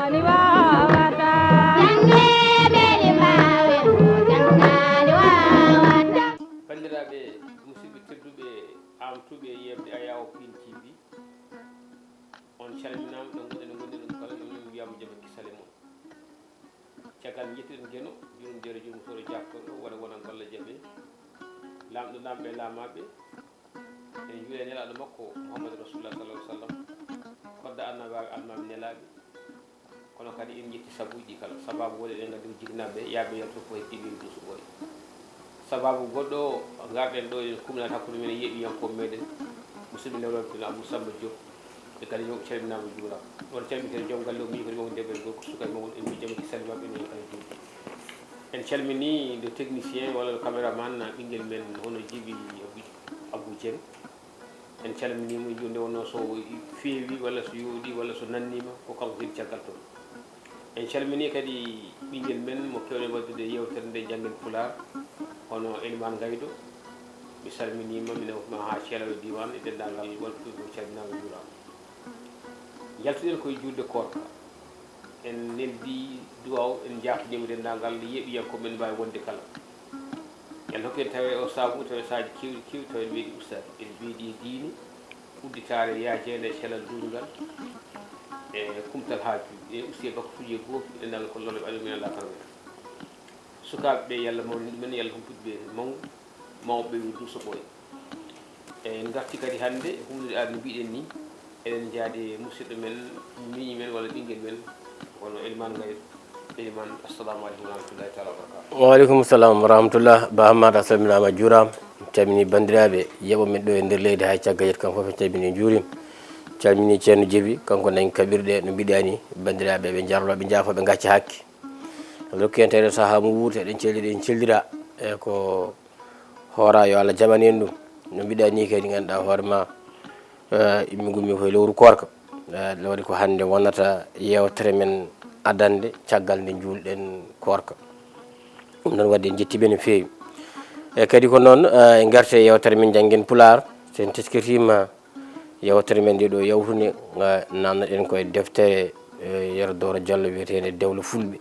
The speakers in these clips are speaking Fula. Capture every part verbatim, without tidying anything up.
Ni wawata. Janngeede limaawe ko janngaani wawata. Banndiraaɓe musidɓe tedduɓe, am tuuɓe e yeɓde Ayawo Pin T V, on calminaama, ɗo ngonɗen, ɗo ngonɗen ɗum kala, ɗum mbiyama jam e kisal e mon. Caggal njettuɗen Geno, jurum jeere jurum soro jaftorɗo, waɗa wona golla jaɓe. Laamɗo laamɓe laamaaɓe, en njuula nelaaɗo makko Muhammadu Rasulullah sallallahu alaihi wasallam, kodda annabaaɓe almaami nelaaɓe. Kono kadi en njetti sabuuji kala, sababu woni eɗen nganndi ko jiknaaɓe yaaɓe yaltu ko heddi min duuso ɓooy. Sababu goɗɗo o, ngarɗen ɗo en kumnaade hakkunde men e yeeɓiyankooɓe meɗen, musidɓe newlooɓe no Abou Samba Diop, e kadi yo calminaama juuraama. Ɗon calmintere joom galle o, miñi ko mawɗo debbo e gorko, suka e mawɗo, en mbii jam e kisal maɓɓe, en kala juulɓe. En calminii le technicien walla le caméraman, ɓinngel men hono Jibi Abou, Abou Dieng. En calminii mo, nde wonnoo so feewi walla so yooɗi walla so nanniima, ko kanko heedi caggal toon. En calminii kadi ɓinngel men mo keewɗen waɗdude yeewtere nde janngen Pulaar, hono Elimane Gaydo. Mi salminiima, mi nawtuma haa Ceelal Diiwaan e denndaangal Walfulɓe, calminaama, njuuraama. Njaltuɗen koye juulde koorka. En neldi duwaaw, en njaafniima denndaangal yeeɓiyankooɓe men mbaawi wonde kala. Yalla hokku en tawe o saabu, tawe saaji keewɗi, keewɗi, tawe en weeɗi ustaade. En weeɗi e diine, udditaare yaajeende e cellal duungal, e kumtal haajuu. E usti e bakkatuuji e gooto, e denndaangal ko lollo ɓe aɗa men Allah karwe. Sukaaɓe ɓe, yalla mawni ɗumen, yalla humpit ɓe maw-, mawɓe ɓe duuso ɓooy. En ngarti kadi hannde e humnude aade no mbiɗen ni, eɗen njaadi e musidɗo men, miñi men walla ɓinngel men, hono Elimane Gaydo. Elimane, assalamu aleykum wa rahmatullahi taala wa barakatuh. Wa aleykum salam wa rahmatullah. Ba Hammada, a salminaama, a juuraama. Calmini banndiraaɓe yeeɓo men ɗo e nder leydi hay caggal yetto kam fof, en calmini, en njuuriima. Calmini Ceerno Jebi, kanko nani kaɓirɗe no mbiɗa ni, banndiraaɓe ɓe njarlo, ɓe njaafo, ɓe ngacca hakke. Rokki en tawi sahaa mo wuurta, eɗen celli, eɗen cellira e ko hoora, yo Allah jaɓan en ɗum. No mbiɗa ni kadi, ngannduɗaa hoore ma, eh, immi ngummi koye lewru koorka. Eh, ɗum waɗi ko hannde wonata yeewtere men adannde caggal nde njuulɗen koorka. Ɗum noon waɗde en njettiiɓe no feewi. E kadi ko noon, eh, en ngarti e yeewtere men janngen Pulaar. So en teskitiima yeewtere men nde ɗo yawtunde, eh, naamnoɗen koye deftere, eh, Yero Dooro Jallo wiyeteende Dewle Fulɓe.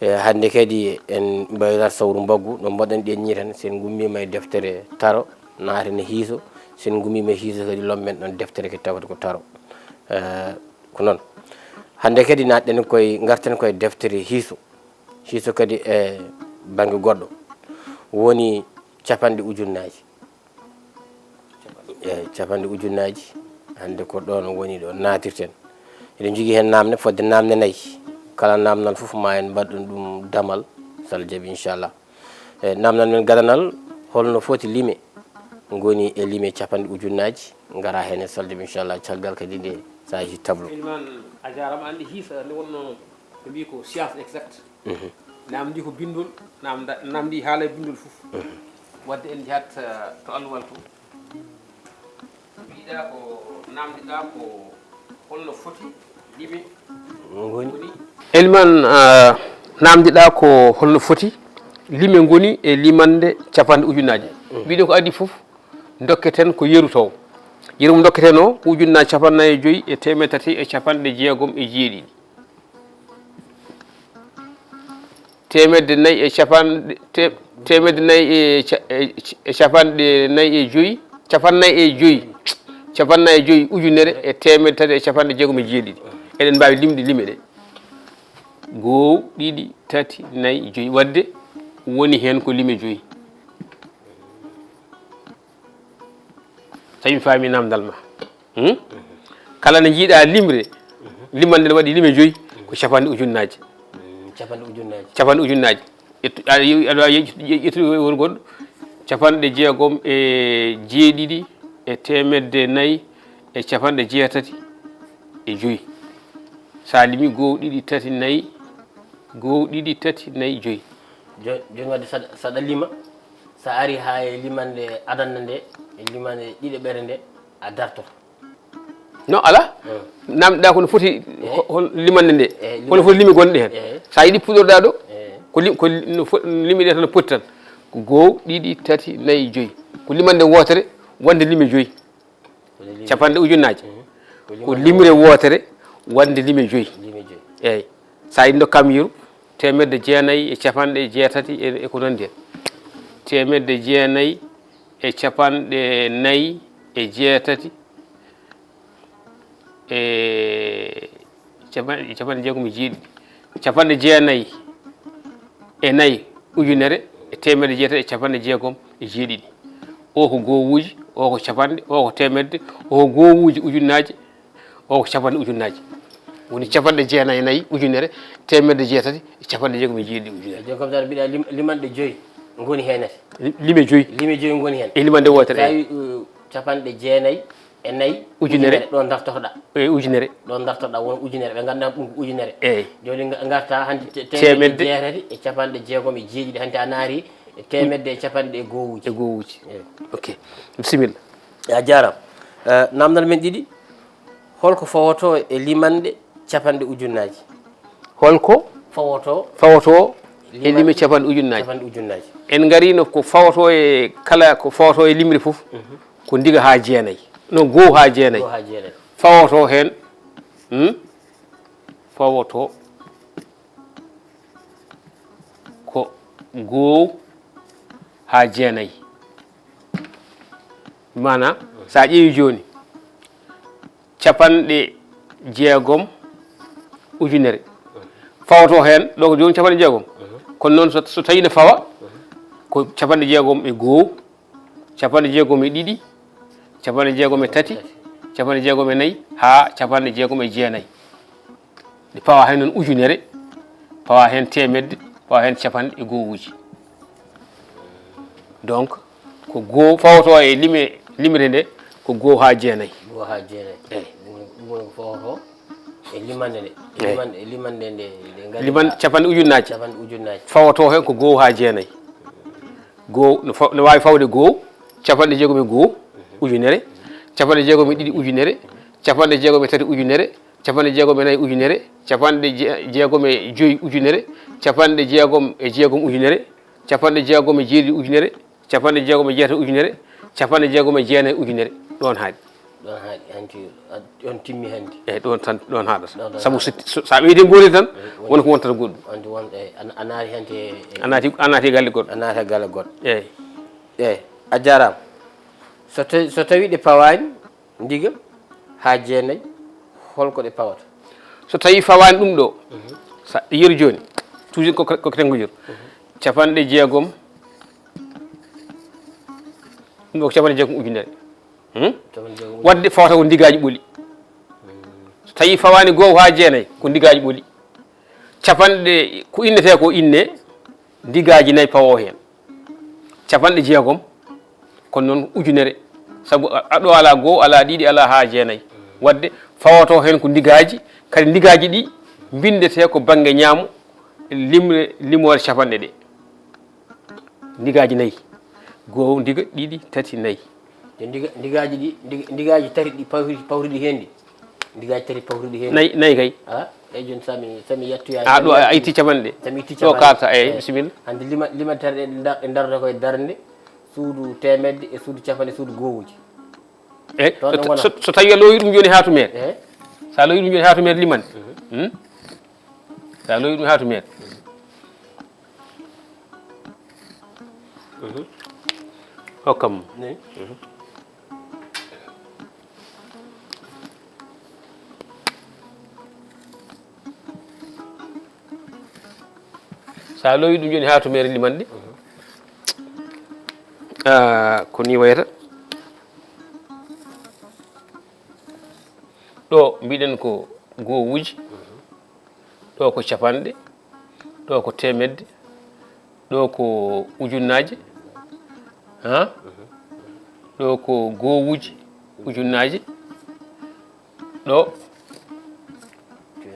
E hannde kadi en mbaylat sawru mbaggu, no mbaɗɗen ɗen ni tan, so en ngummiima e deftere Taro, naaten e Hiiso, so en ngummiima e Hiiso kadi lommen ɗon deftere kadi tawata ko Taro. Eh, ko noon. Hannde kadi naatɗen koye, ngarten koye deftere Hiiso. Hiiso kadi e bannge goɗɗo. Woni capanɗe ujunnaaji. Eeyi, capanɗe ujunnaaji. Hannde ko ɗoon woni ɗo naatirten. Eɗen njogii heen naamne, fodde naamne nayi. Kala naamnal fof ma en mbaɗ ɗum damal, so Allah jaɓi, inchallah. Eeyi, naamnal men gadanal, holno foti lime ngoni e lime capanɗe ujunnaaji? Ngara heen e so Allah jaɓi, inchallah, caggal kadi nde saaji tableau. Elimane, a jaaraama. Anndi Hiiso, nde wonnoo Ɓe mbii ko science exacte. Mhm. Naamndi ko binndol, naamnda-, naamndi haala e binndol fof. Mhm. Wadde en njahat, eh, to alluwal to. Mbiɗa ko, naamndiɗa ko holno foti lime ngoni? Ngoni. Elimane, eh, naamndiɗa ko holno foti lime ngoni e limannde capanɗe ujunnaaji. Mhm. Mbiɗo ko adii fof, ndokketen ko yeru taw. Yeru mo ndokketen o ko ujunnaaji capannaayi e joyi e teemedde tati e capanɗe jeegom e jeeɗiɗi. Teemedde nayi e capanɗe, te-, teemedde nayi e ca-, e, e capanɗe nayi e joyi, capannaayi e joyi, capannaayi e joyi ujunere e teemedde tati e capanɗe jeegom e jeeɗiɗi. Eɗen mbaawi limde lime ɗe. Goo, ɗiɗi, tati, nayi, joyi. Wadde woni heen ko lime joyi. Tawi mi faami naamndal ma. Hmm? Kala nde njiiɗa limre, limannde ne waɗi lime joyi, ko capanɗe ujunnaaji. Mm, capanɗe ujunnaaji. Capanɗe ujunnaaji. Ƴettu-, aɗa yewi-, aɗa waawi ƴettu-, ƴe-, ƴettude won goɗɗo. Capanɗe jeegom e jeeɗiɗi e teemedde nayi e capanɗe jeetati e joyi. So a limi goo, ɗiɗi, tati, nayi, goo, ɗiɗi, tati, nayi, joyi. Jo-, jooni wadde saɗa, saɗa lima, so a ari haa e limannde adannde nde, e limannde ɗiɗaɓere nde, a dartoto. Non, alaa. Hmm. Naamndiɗa ko no foti, eh, ho-, hol limannde nde. Eh, hol no foti lime gonɗe heen. Eh. So a yiɗi puɗɗorɗa ɗo, eh, ko li-, ko li-, no fo-, lime ɗe tan no poti tan. Ko goo, ɗiɗi, tati, nayi, joyi. Ko limannde wootere wonde lime joyi. Ko lime. Capanɗe ujunnaaji. Mhm. Ko limre wootere wonde lime joyi. Lime joyi. Eeyi. So a ndokkaama yeru, teemedde jeenayi e capanɗe jeetati e e ko nanndi heen. Teemedde jeenayi e capanɗe nayi e jeetati e capan- capanɗe jeegom e jeeɗiɗi. Capanɗe jeenayi e nayi ujunere e teemedde jeetati e capanɗe jeegom e jeeɗiɗi. O ko goowuuji, o ko capanɗe, o ko teemedde, o ko goowuuji ujunnaaje, o ko capanɗe ujunnaaje. Woni capanɗe jeenayi e nayi ujunere teemedde jeetati e capanɗe jeegom e jeeɗiɗi ujunere. Jooni kam tan mbiɗa lim- limanɗe joyi ngoni heen ati. Li- lime joyi. Lime joyi ngoni heen. E limande wootere, eeyi. Tawi uh, capanɗe jeenayi e nayi Ujunere. Ujunere, ɗo dartotoɗa. E ujunere. Ɗo dartotoɗa won ujunere, ɓe nganndaa ɗum ko ujunere. Eeyi. Jooni nga- ngarta hanti te- Teemedde. Teemedde jeetati e capanɗe jeegom e jeeɗiɗi, hanti a naari e teemedde e capanɗe e goowuuji. E goowuuji. Eeyi. Ok. Bisimilla. A jaaraama. Eh, naamndal men ɗiɗi, holko fawotoo e limanɗe capanɗe ujunnaaji? Holko Fawotoo fawotoo e lime capanɗe ujunnaaji? Capanɗe ujunnaaji. En ngariino ko fawotoo e kala ko fawotoo e limre fof, ko ndiga haa jeenayi. No, goo haa jeenayi. Goo haa jeenayi. Fawotoo heen, hmm? Fawotoo ko goo haa jeenayi. Maanaa, so a ƴeewi jooni, capanɗe jeegom ujunere. Fawotoo heen, ɗo ko jooni capanɗe jeegom. Kono noon, so so tawii ne fawa, ko capanɗe jeegom e goo, capanɗe jeegom e ɗiɗi, capanɗe jeegom e tati, capanɗe jeegom e nayi, haa capanɗe jeegom e jeenayi. Ɗi pawa heen noon ujunere, pawa heen teemedde, pawa heen capanɗe e goowuuji. Donc, ko goo fawotoo e lime, limre nde, ko goo haa jeenayi. Goo haa jeenayi. Eeyi. Ɗum woni, ɗum woni ko fawotoo e limande nde. Eeyi. Limande, limande nde, nde ngari Liman capanɗe ujunnaaje. Capanɗe ujunnaaje. Fawotoo heen ko goo haa jeenayi. Goo, no fa- no waawi fawde goo, capanɗe jeegom e goo, ujunere, capanɗe jeegom e ɗiɗi ujunere, capanɗe jeegom e tati ujunere, capanɗe jeegom e nayi ujunere, capanɗe je- jeegom e joyi ujunere, capanɗe jeegom e jeegom ujunere, capanɗe jeegom e jeeɗiɗi ujunere, capanɗe jeegom e jeetati ujunere, capanɗe jeegom e jeenayi ujunere. Ɗoon haaɗi. Ɗoon haaɗi, hanti, a- on timmi hanti. Eeyi, ɗoon tan, ɗoon haaɗata. Ɗoon tan Sabu so, haaɗata. so, so a ɓeydi ngoori tan, Eeyi, won- won ko wontata goɗɗum. Hanti won, eeyi, a- a naati hanti e- e- A naati, a naati e galle goɗɗo. A naati e galle goɗɗo. Eeyi. Eeyi, a jaaraama. So tawi, so tawi ɗe pawaani, ndiga, haa jeenayi, holko ɗe pawata? So tawi fawaani ɗum ɗo, sa- yeru jooni, toujours ko, ko, ko tengo yeru. Capanɗe jeegom, ɗum ɗo ko capanɗe jeegom ujunere. Hmm? Capanɗe jeegom. Wadde fawata ko ndigaaji ɓoli. So tawi fawaani goo haa jeenayi, ko ndigaaji ɓoli. Capanɗe, ko innetee ko inne, ndigaaji nayi pawo heen. Capanɗe jeegom, kono noon ujunere. Sabu a- a- ɗo alaa goo, alaa ɗiɗi, alaa haa jeenayi. Wadde fawotoo heen ko ndigaaji, kadi ndigaaji ɗi mbinndetee ko bannge ñaamo, limre, limoore capanɗe ɗe. Ndigaaji nayi. Goo, ndiga, ɗiɗi, tati, nayi. Te ndiga- ndigaaji ɗi, ndiga- ndigaaji tati ɗi pawri- pawruɗi heen ɗi. Ndigaaji tati pawruɗi heen. Nayi, nayi kay. A, eeyi, jooni so mi, so mi yettoyaani. A, ɗo a itti capanɗe. So mi itti Ɗo capanɗe. Kaalta, eeyi, Eeyi. Bisimilla. Hannde lima- limanteeɗe ɗe ndar- ɗe ndarata koye darnde, suudu teemedde e suudu capanɗe, suudu goowuuji. Eeyi, Toon so ɗe ta- ngonaa. so- so tawi a loowi ɗum jooni haa to meer. Eeyi. So a loowi ɗum jooni haa to meer limanɗe. Hmm? So a loowi ɗum haa to meer. Hokkam. Ni. So a loowi ɗum jooni haa to meer limanɗe. Ah, ko ni wayata. Ɗo mbiɗen ko goowuuji. Ɗo ko capanɗe, ɗo ko teemedde, ɗo ko ujunnaaje, ha? Ɗo ko goowuuji ujunnaaje, ɗo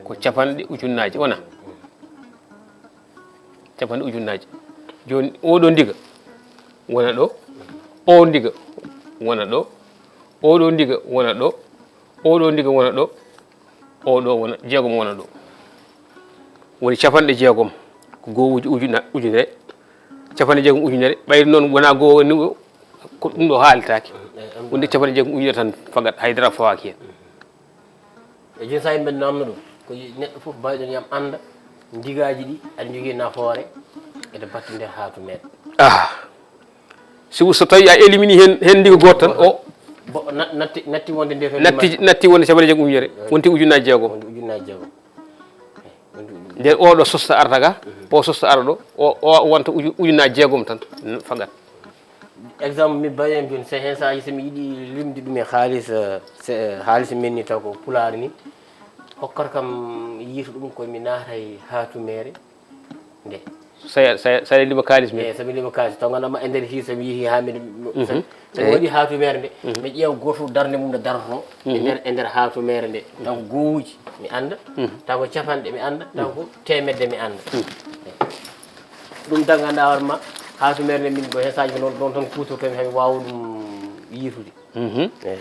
ko capanɗe ujunnaaje, wona? Capanɗe ujunnaaje. Jooni, oɗo ndiga wona ɗo, o ndiga wona ɗo, oɗo ndiga wona ɗo, oɗo ndiga wona ɗo, oɗo wona jeegom wona ɗo. Woni capanɗe jeegom ko goowuuji ujuna- ujunere, capanɗe jeegom ujunere, ɓayri noon wona goo woni o, ko ɗum ɗo haaletaake. Wonde capanɗe jeegom ujunere tan fakat, hay dara fawaaki heen. E jooni so a yimɓe naamno ɗum. Neɗɗo fof bayɗo yam annda ndigaaji ɗi aɗa njogii nafoore eɗe batte nder haatu meeɗa. Ah. Si so tawi a élimini hen, hen ndiga gooto tan, o Bo, na-, natti, natti wonde nde to natti, natti wonde capanɗe jeegom ujunere, wonti ujunnaaji jeegom. Wonti ujunnaaji jeegom. Nden oɗo sosta arata ga, o sosta ara ɗo, o, o wonta uju-, ujunnaaji jeegom tan, fagat. Exemple, mi bayen jooni, so hen saaji so mi yiɗi limde ɗum e haalis, eh, se-, eh, haalis men ni taw ko pulaar ni, hokkata kam yiito ɗum ko mi naata e haatumere nde. Saya, saya, saya lima kaalis men. Eh, so mi lima kaalis, taw ganndama e nder hii so mi yehi haa mi, so, so mi waɗi haatumere nde, mi ƴeewa gooto darnde mum nde daroto e nder, e nder haatumere nde. Taw ko gowuuji mi annda, taw ko capanɗe mi annda, taw ko teemedde mi annda. Ɗum tan ngannduɗaa hoore ma, haatumere nde min ko he saaji ko noon, ɗon tan kuutortoomi haa mi waawa ɗum yiitude. Mhm. Eey.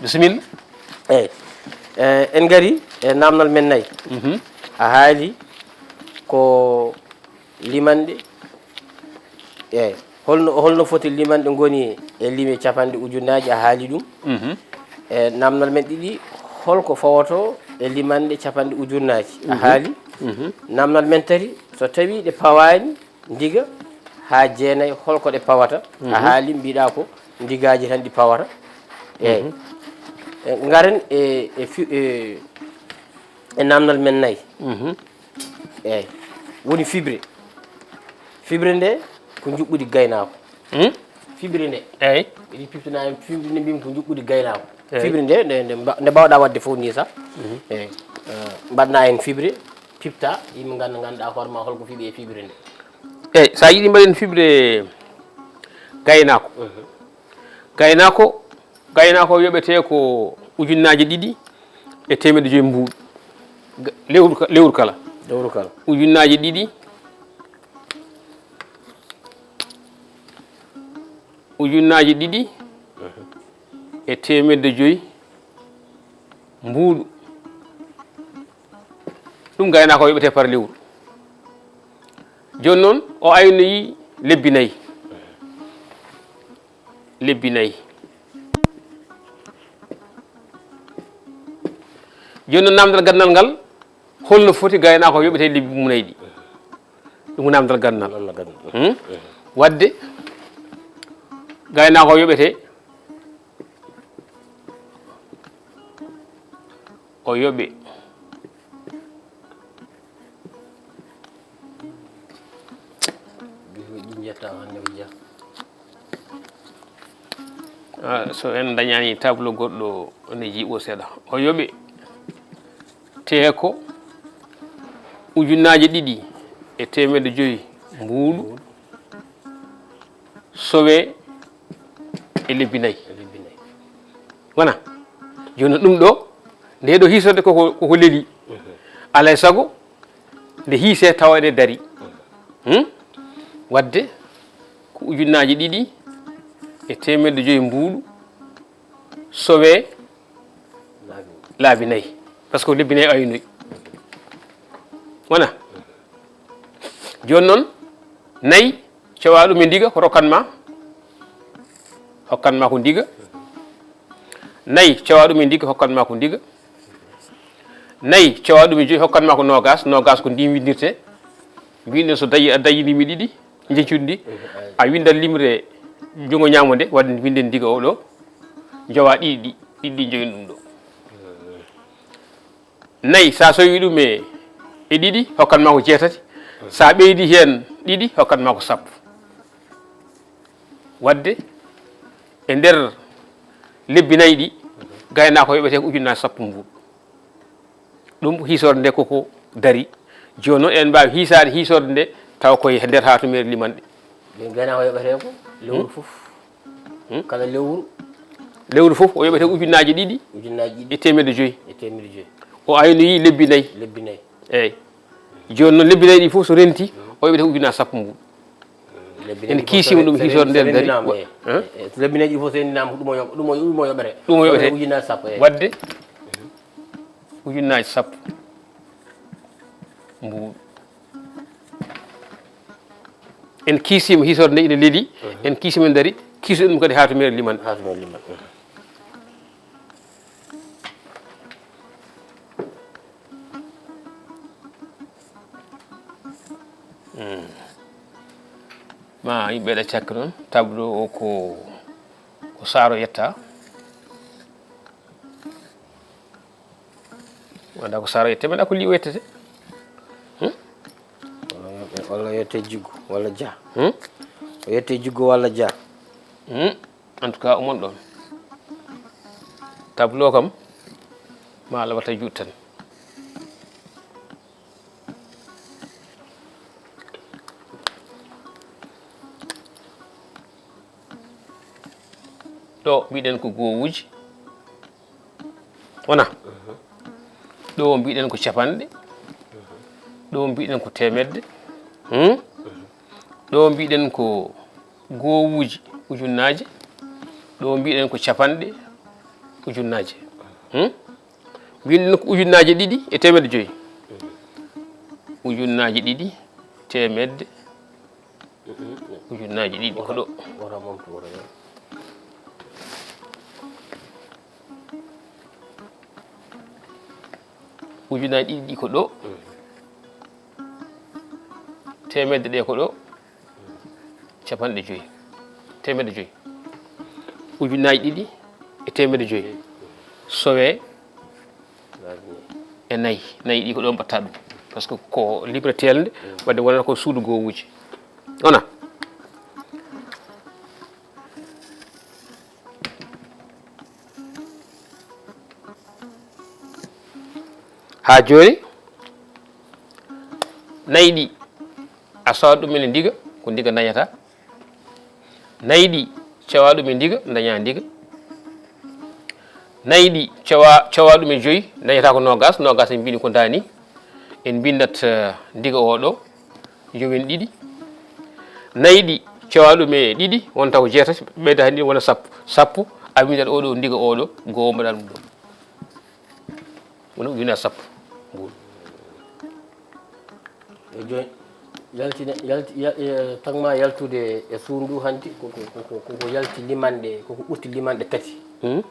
Bisimilla. Eey. Eh, en ngari e naamnal men nayi. Mhm. A haali ko limanɗe. Eey. Holno, holno foti limanɗe ngoni e lime capanɗe ujunnaaji, a haali ɗum. Mhm. E naamnal men ɗiɗi, holko fawotoo e limanɗe capanɗe ujunnaaji, a haali. Mhm. Naamnal men tati, so tawii ɗe pawaani, ndiga haa jeenayi, holko ɗe pawata? A haali, mbiɗa ko ndigaaji tan ɗi pawata. Eey. Mhm. E, ngaren e, e fi-, e, e naamnal men nayi. Mhm. Eey. Woni fibre. Fibre nde ko njuɓɓudi gaynaako. Hmm? Fibre nde. Eey. Miɗi piftina en fibre nde mbimi ko njuɓɓudi gaynaako. Eey. Fibre nde, nde, nde mba-, nde mbawɗa waɗde fof ni sax. Mhm. Eey. Eh, mbaɗna en fibre, pifta, yimɓe ngannda, ngannda hoore ma holko fiɓe e fibre nde. Eey, so a yiɗi mbaɗen fiɓde gaynaako. Mhm. Gaynaako, gaynaako yoɓete ko ujunnaaji ɗiɗi e teemedde joyi mbuuɗu. Ga-, lewru ka-, lewru kala. Lewru kala. Ujunnaaji ɗiɗi, ujunnaaji ɗiɗi e teemedde joyi mbuuɗu. Ɗum gaynaako yoɓete par lewru. Jooni noon, o aynoyi lebbi nayi. Lebbi nayi. Jooni noon, naamndal gandal ngal, holno foti gaynaako yoɓete lebbi mum nayi ɗi? Ɗum ko naamndal gandal. Naamndal gandal. Hmm? Wadde, gaynaako yoɓete O yoɓe. Ɓiɓɓe ɗi njetta hannde o jeyaa. Ah, so en dañaani tableau goɗɗo, ene jiiɓo seeɗa. O yoɓe te ko ujunnaaje ɗiɗi e teemedde joyi mbuuɗu. Sowe e lebbi nayi. E lebbi nayi. Wona? Jooni ɗum ɗo, nde ɗo hiisorde koko, koko leli. Mhm. Alay sago, nde hiisee tawa ene dari. Mhm. Hmm? Wadde, ko ujunnaaje ɗiɗi e teemedde joyi mbuuɗu, sowe laabi nayi. Par ce que lebbi nayi aynoyi. Wona? Jooni noon, nayi, cowa ɗum e ndiga, ko rokkan ma? Hokkan ma ko ndiga. Nayi, cowa ɗum e ndiga, hokkan ma ko ndiga. Nayi, cowa ɗum e joyi, hokkan ma ko noogas. Noogas ko ndin windirte. Mbiɗen so dañi, a dañini mi ɗiɗi, jeccudi ndi. A windat limre junngo ñaamo nde, wadde mbinden ndiga o ɗo. Jowa ɗiɗi ɗi, ɗiɗi ɗi joyin ɗum ɗo. Nayi, sa sowi ɗum e, e ɗiɗi, hokkan ma ko jeetati. Sa ɓeydi heen ɗiɗi, hokkan ma ko sappo. Wadde, e nder lebbi nayi ɗi, gaynaako yoɓete ko ujunnaaje sappo mbuuɗu. Ɗum hiisorde nde koko dari. Jooni noon, eɗen mbaawi hiisaade hiisorde nde tawa koye nder haatumeere limanɗe. Ɓe gaynaako yoɓete ko lewru fof. Hmm? Kala lewru. Lewru fof, o yoɓete ujunnaaje ɗiɗi. Ujunnaaje ɗiɗi. E teemedde joyi. E teemedde joyi. O aynoyi lebbi nayi. Lebbi nayi. Eey. Jooni noon, lebbi nayi ɗi fof so renti, o yoɓete ujunnaaje sappo mbuuɗu. Lebbi nayi ɗi fof so ren-, so ren-, so renndinaama, eey. Hein? Eey, lebbi nayi ɗi fof so renndinaama, ko ɗum o yoɓ-, ɗum o, ɗum o yoɓete. Ɗum o yoɓete. Ujunnaaje sappo, eey. Wadde, ujunnaaje sappo mbuuɗu. En kiisiima hiisorde nde ina leli, en kiisiima en dari, kiiso ɗum kadi haatumeere limanɗe. Haatumeere limanɗe. Hmm. Ma yimɓe ɗa cakka noon, tableau o ko, ko saaro yetta. Wanda ko saaro yette, mbaɗa ko liwo yettete. Hmm? Walla yette jiggo, walla ja. Hmm? O yette jiggo, walla ja. Hmm? En tout cas, omon ɗon. Tableau kam, ma Allah wata juut tan. Ɗo mbiɗen ko gowuuji. Wona? Ɗo mbiɗen ko capanɗe. Ɗo mbiɗen ko teemedde. Hmm? Ɗo mbiɗen ko gowuuji ujunnaaje. Ɗo mbiɗen ko capanɗe ujunnaaje. Hmm? Mbiɗen ko ujunnaaje ɗiɗi e teemedde joyi. Ujunnaaje ɗiɗi, teemedde, ujunnaaje ɗiɗi ko ɗo. Wota momtu, wota yom. Ujunnaaje ɗiɗi ɗi ko ɗo. Teemedde ɗe ko ɗo. Capanɗe joyi. Teemedde joyi. Ujunnaaje ɗiɗi e teemedde joyi. Sowe e nayi. Nayi ɗi ko ɗo mbatta ɗum. Parce que ko libre teelnde, wadde wonata ko suudu gowuuji. Wona? Haa jooni, nayi ɗi, a sooda ɗum ene ndiga, ko ndiga dañata. Nayi ɗi, cowa ɗum e ndiga, daña ndiga. Nayi ɗi, cowa, cowa ɗum e joyi, dañata ko noogas. Noogas en mbini ko ndaani. En mbindat, eh, ndiga o ɗo. Jowen ɗiɗi. Nayi ɗi, cowa ɗum e ɗiɗi, wonta ko jeetati, ɓeyda heen ɗiɗi wona sappo. Sappo, a windat oɗo ndiga oɗo, go'o mbaɗa ɗum ɗo. Wona ujunere sappo. Mbuɗo. E jooni, yaltine, yalti, yal-, e, tagma yaltude e suudu ndu hanti, ko, ko, ko, ko, ko yalti limanɗe, ko, ko ɓurti limanɗe tati. Hmm?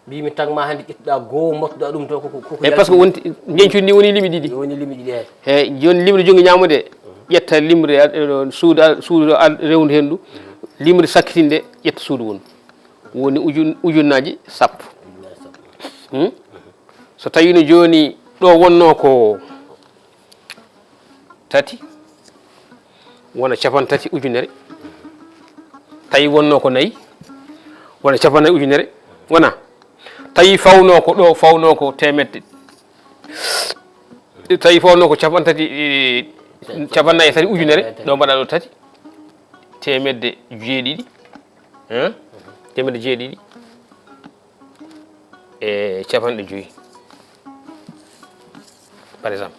Mbimi tagma hannde ƴettuɗa goo, mbattuɗa ɗum to, koko, koko. Eyyi, parce que wonti, njeñcudi ndi woni limi ɗiɗi. Woni limi ɗiɗi, eyyi. Eyyi, joni limre junngo ñaamo nde, ƴetta limre, eh, suudu, al-, suudu al-, rewndu heen ndu, limre sakkitinde, ƴetta suudu wondu. Woni ujun-, ujunnaaji sappo. Ujunnaaji sappo. Hmm? So tawiino jooni ɗo wonno ko tati, wona capanɗe tati ujunere. Tawi wonno ko nayi, wona capanɗe nayi ujunere. Wona? Tawi fawno ko ɗo, fawno ko teemedde. Tawi fawno ko capanɗe tati, eh, capanɗe nayi e tati ujunere, ɗo mbaɗa ɗo tati. Teemedde jeeɗiɗi. Hein? Teemedde jeeɗiɗi. E capanɗe joyi, par exemple.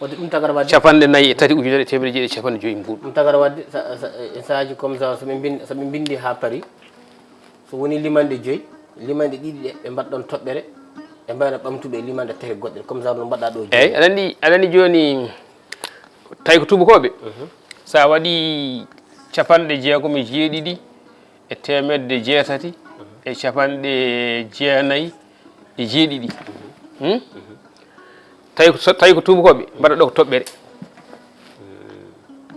Wadde ɗum tagata wadde. Capanɗe nayi e tati ujunere e teemedde jeeɗiɗi e capanɗe joyi mbuuɗu. Ɗum tagata wadde, sa, sa, e sahaaji comme ça, so ɓe mbin-, so ɓe mbinndi haa paari, so woni limanɗe joyi, limanɗe ɗiɗi ɗe, ɓe mbaɗa ɗon toɓɓere, ɓe mbayna ɓamtuɓe e limanɗe tati goɗɗe, comme ça, no mbaɗɗa ɗo joyi. Eyyi, aɗa anndi, aɗa anndi jooni, tawi ko tuubakooɓe, mhm, so a waɗi capanɗe jeegom e jeeɗiɗi, e teemedde jeetati e capanɗe jeenayi e jeeɗiɗi. Hmm? Tawi ko, so tawi ko tuubakooɓe, mbaɗa ɗo ko toɓɓere.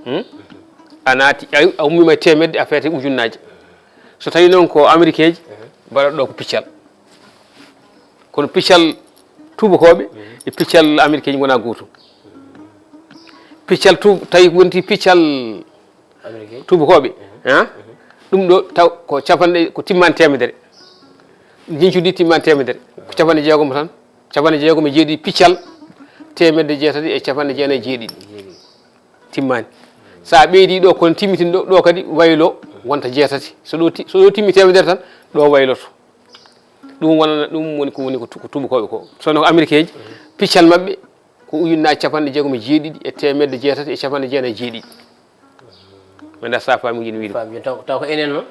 Hmm? A naati, a, a ummiima e teemedde, a feete ujunnaaje. So tawi noon ko américain ji, mbaɗa ɗo ko piccal. Kono piccal tuubakooɓe e piccal américain ji ngonaa gootum. Piccal tu-, tawi wonti piccal Amérique. Tuubakooɓe, han? Ɗum ɗo taw ko capanɗe, ko timmaani teemedere. Njeñcudi timmaani teemedere. Ko capanɗe jeegom tan. Capanɗe jeegom e jeeɗiɗi piccal, teemedde jeetati e capanɗe jeenayi e jeeɗiɗi. Jeeɗiɗi. Timmaani. So a ɓeydii ɗo, kono timmitin ɗo, ɗo kadi waylo wonta jeetati. So ɗo ti-, so ɗo timmi teemedere tan, ɗo wayloto. Ɗum wonana, ɗum woni ko woni ko tu-, ko tuubakooɓe ko. Sono ko américain ji, piccal maɓɓe ko ujunnaaje capanɗe jeegom e jeeɗiɗi e teemedde jeetati e capanɗe jeenayi e jeeɗiɗi. Mi anndaa so a faami ko njiɗmi wiide. Faami, taw, taw ko enen noon?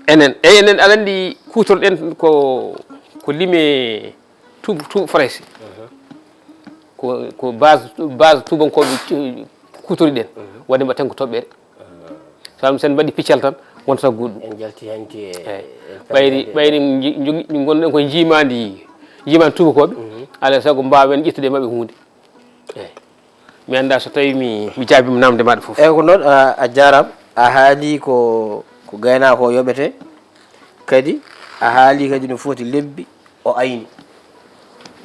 Enen, eyi, enen, aɗa anndi kuutorɗen ko, ko lime tuub-, tuub-, Farayse. Mhm. Ko, ko base, base tuubankooɓe cu-, kuutoriɗen. Mhm. Waɗde mbaɗten ko toɓɓere. Mhm. So a, so en mbaɗi piccal tan, wontata goɗɗum. En njalti hanti e, eyi, en ɓayri, ɓayri nji-, njogi-, ngonɗen ko njiimaandi, njiimaandi tuubakooɓe. Mhm. Alaa e sago mbaawen ƴettude e maɓɓe huunde. Eyi. Mi anndaa so tawii mi mi jaabiima naamnde maaɗa fof. Eeyi, ko noon, a a jaaraama. A haali ko ko gaynaako o yoɓetee. Kadi a haali kadi no foti lebbi o ayni.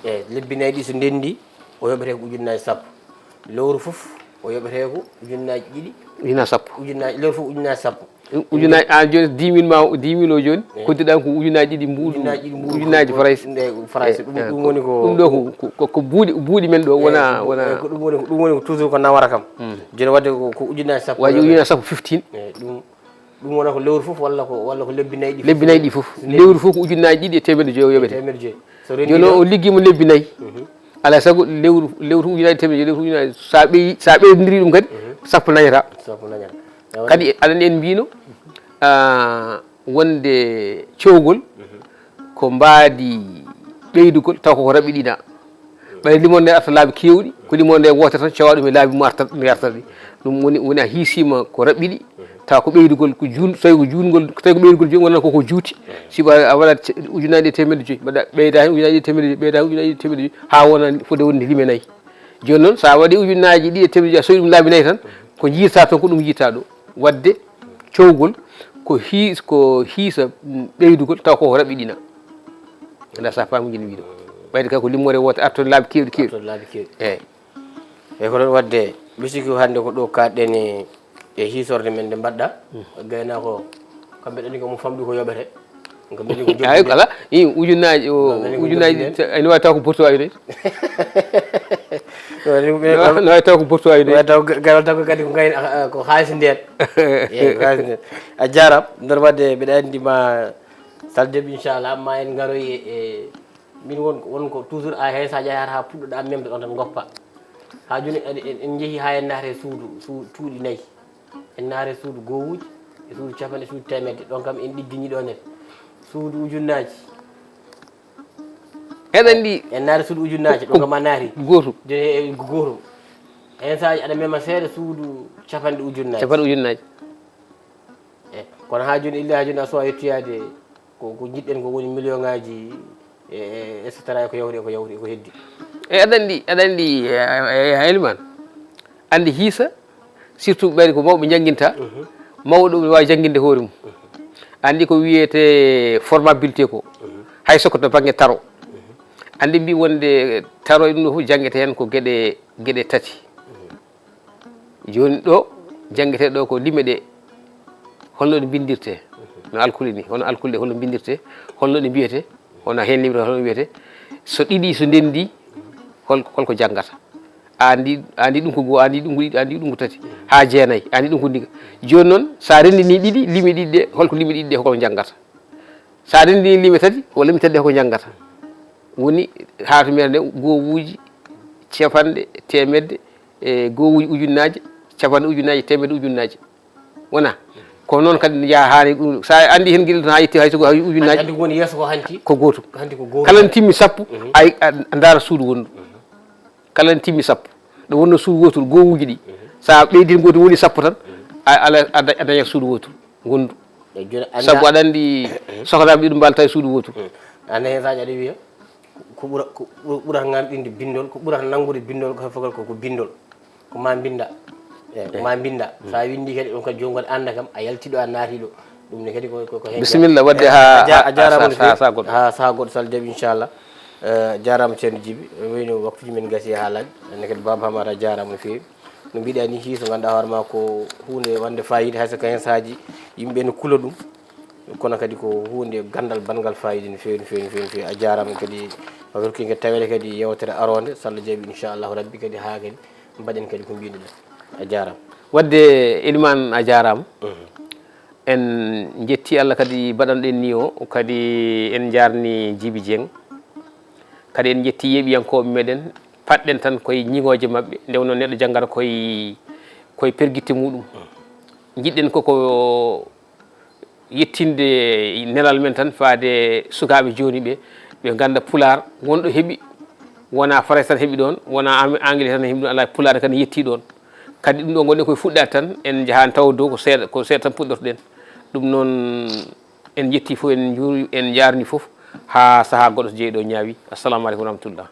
Eeyi, lebbi nayi ɗi so ndenndi, o yoɓetee ko ujunnaaji sappo. Lewru fof o yoɓetee ko ujunnaaji ɗiɗi. Ujunnaji sappo. Ujunnaaji, lewru fof ujunnaaji sappo. Ujunnaaji, aan jooni dix mille ma, dix mille o jooni, eeyi, koddiɗaa ko ujunnaaji ɗiɗi mbuuɗu. Ujunnaaji ɗiɗi mbuuɗu. Ujunnaaji ko farayse. Eeyi, farayse. Ɗum, eeyi, ɗum ko woni ko ɗum ɗo ko ko ko buuɗi buuɗi men ɗo. Eeyi, wona ko wona. Eeyi, ko ɗum woni ko ɗum woni ko toujours ko nawata kam. Jooni waɗde ko ko ujunnaaji sappo. Waɗi ujunnaaji sappo fifteen. Eeyi, ɗum ɗum wona ko lewru fof walla ko walla ko lebbi nayi ɗi fof? Lebbi nayi ɗi fof. So lebbi lewru fof ko ujunnaaji ɗiɗi e teemedde joyi o yoɓete. Teemedde joyi. So renndi jooni o liggiima lebbi nayi. Alaa e sago lewru lewru fof ujunnaaji teemedde joyi, lewru fof ujunnaaji. So a ɓeyi so a ɓeydondiri ɗum kadi, sappo nañata. Sappo nañata. Kadi aɗa anndi en mbino, ah, wonde cowgol ko mbaadi ɓeydugol taw koko raɓɓiɗina. Ɓay limon nde arta laabi keewɗi, ko limon nde wootere tan, cowa ɗum e laabi mo arta, nde arta ɗi. Ɗum woni, woni a hiisiima ko raɓɓiɗi, tawa ko ɓeydugol, ko juun-, tawi ko juutngol, tawi ko ɓeydugol jooni, wonata koko juuti. Sibu a, a waɗat ce-, ujunnaaji ɗiɗi e teemedde joyi, mbaɗa ɓeyda heen ujunnaaji ɗiɗi e teemedde joyi, ɓeyda heen ujunnaaji ɗiɗi e teemedde joyi, haa wona fode wonde lime nayi. Jooni noon, so a waɗi ujunnaaji ɗiɗi e teemedde joyi, a sowi ɗum laabi nayi tan, ko njiita toon ko ɗum njiita ɗo. Waɗde cowgol ko hii-, ko hiisa, mm, ɓeydugol taw koko raɓɓiɗina. Ndaa so a faami jini wiɗo. Ɓayde kay ko limore woote artoon laabi keewɗi keewɗi. Artoon laabi keewɗi. Eeyi. Eeyi, ko ɗoon waɗde, misikiw hannde ko ɗo kaaɗɗen e, e hiisorde men nde mbaɗɗa. Gaynaako, kamɓe ɗani ko mo famɗi ko yoɓete. Ko mbiɗen ko ay, jokkude. Kala, i, ujunnaaji, o, ko mbiɗen ko ujunnaaji jokkude. Te-, ene waawi taw ko burtu awi de. No, no, no waawi taw ko burtu awi de. Waawi taw ga-, garal taw ko kadi ko ngayna, ah, ah, ko haalis ndeen. Eeyi, ko haalis ndeen. A jaaraama. Nder waɗde mbiɗa anndi ma saldeɓe, inchallah, ma en ngaroy e, e, min won, won ko toujours a hay so a jahata haa puɗɗoɗaa memde ɗon tan ngoppa. Haa jooni en, en, en njehi haa en naata e suudu, suu-, cuuɗi nayi. En naata e suudu goowuuji, e suudu capanɗe, suudu teemedde. Ɗon kam en ɗiggini ɗon en. Suudu ujunnaaji. Eɗen ndi. En naata suudu ujunnaaji, ɗon kam a naati. Gootum. Jooni e gootum. Heen saaji aɗa mema seeɗa suudu capanɗe ujunnaaji. Capanɗe ujunnaaji. Eeyi, kono haa jooni, illa haa jooni a suwaa yettoyaade ko, ko njiɗɗen ko woni million ŋaaji, e, e, et cetera, e ko yawti, e ko yawti, e ko heddi. E, aɗa anndi, aɗa anndi, e, e, e, Elimane, anndi hiisa, surtout ɓayde ko mawɓe njannginta, mawɗo ɓe waawi jannginde hoore mum. Anndi ko wiyetee formabilité ko, hay so ko to bannge taro. Anndi mbi wonde taro e ɗum ɗo fof janngete heen ko geɗe, geɗe tati. Jooni ɗo, janngetee ɗo ko lime ɗe, holno ɗe mbinndirtee? No alkule ni, hono alkule ɗe, holno mbinndirtee? Holno ɗe mbiyetee? Hono heen liɓre, holno wiyetee? So ɗiɗi, so ndenndi, hol-, holko janngata? A anndi, a anndi ɗum ko goo, a anndi ɗum ko ɗiɗi, a anndi ɗum ko tati, haa jeenayi, a anndi ɗum ko ndiga. Jooni noon, so a renndinii ɗiɗi, lime ɗiɗi ɗe, holko lime ɗiɗi ɗe, holko njanngata? So a renndinii lime tati, ko lime tati ɗe, holko njanngata? Woni haa to mere nde, goowuuji, capanɗe, teemedde, e goowuuji ujunnaaje, capanɗe ujunnaaje, teemedde ujunnaaje. Wona? Ko noon kadi njaha haani ɗum. So a anndi heen gila tan haa yetti hay so ko hay ujunnaaje. Anndi ko woni yeeso ko hanti? Ko gootum. Hanti ko gootum. Kala n timmi sappo, a, a ndaara suudu wonndu. Kala n timmi sappo. Ɗo wonnoo suudu wooturu, goowuuji ɗi. So a ɓeydii gootum woni sappo tan, a, ala, a da-, a dañat suudu wooturu, wonndu. Eeyi, jooni annda- Sabu aɗa anndi sokanaaɓe ɗiɗo mbaalataa e suudu wooturu. Annda heen saaji aɗa wiya, ko ɓura-, ko ɓur-, ɓurata ngarɗinde binndol, ko ɓurata nanngude binndol, ko fof ko, ko binndol. Ko ma mbinnda. Eeyi, ko ma mbinnda. So a winndii kadi, ɗum kadi joomum kadi annda kam, a yaltii ɗo, a naatii ɗo. Ɗum ne kadi ko, ko, ko heen. Bisimilla, waɗde haa, a ja-, a haa, jaaraama haa, no feewi. Haa, haa goɗɗo so Allah jaɓi, inchallah. Eh, jaaraama ceerno Jibi. Wayno waktuuji men gasii haa laaɓi. Enen kadi Baaba Hamara jaaraama no feewi. No mbiɗa ni, hiisa ngannduɗaa hoore ma ko huunde wonde faayiida, hay so ko heen saaji yimɓe ne kula ɗum. Kono kadi ko huunde ganndal banngal faayiida no feewi, no feewi, no feewi, no feewi. A jaaraama kadi. Ko rokki en kadi taweede kadi yeewtere aroonde, so Allah jaɓi, inchallahu rabbi, kadi haa kadi mbaɗen kadi ko mbiɗen. A jaaraama. Waɗde Elimane, a jaaraama. Mhm. En njettii Allah kadi mbaɗanɗo en ni o, kadi en njaarni Jibi Jeŋ. Kadi en njettii yeeɓiyankooɓe meɗen, paɗɗen tan koye ñiŋooje maɓɓe, nde wonno neɗɗo janngata koye, koye pergitte muɗum. Njiɗɗen koko yettinde nelal men tan faade sukaaɓe jooni ɓe, ɓe ngannda Pulaar, wonɗo heɓi, wona Farayse tan heɓi ɗoon, wona Am-, Angle tan heɓi ɗoon, alaa, Pulaar kadi yettii ɗoon. Kadi ɗum ɗo ngonɗen koye fuɗɗaade tan, en njahaani tawa dow ko seeɗa, ko seeɗa tan puɗɗortoɗen. Ɗum noon, en njettii fof, en njuur-, en njaarni fof, haa sahaa goɗɗo so jeyi ɗo ñaawi. Assalamu aleykum wa rahmatullah.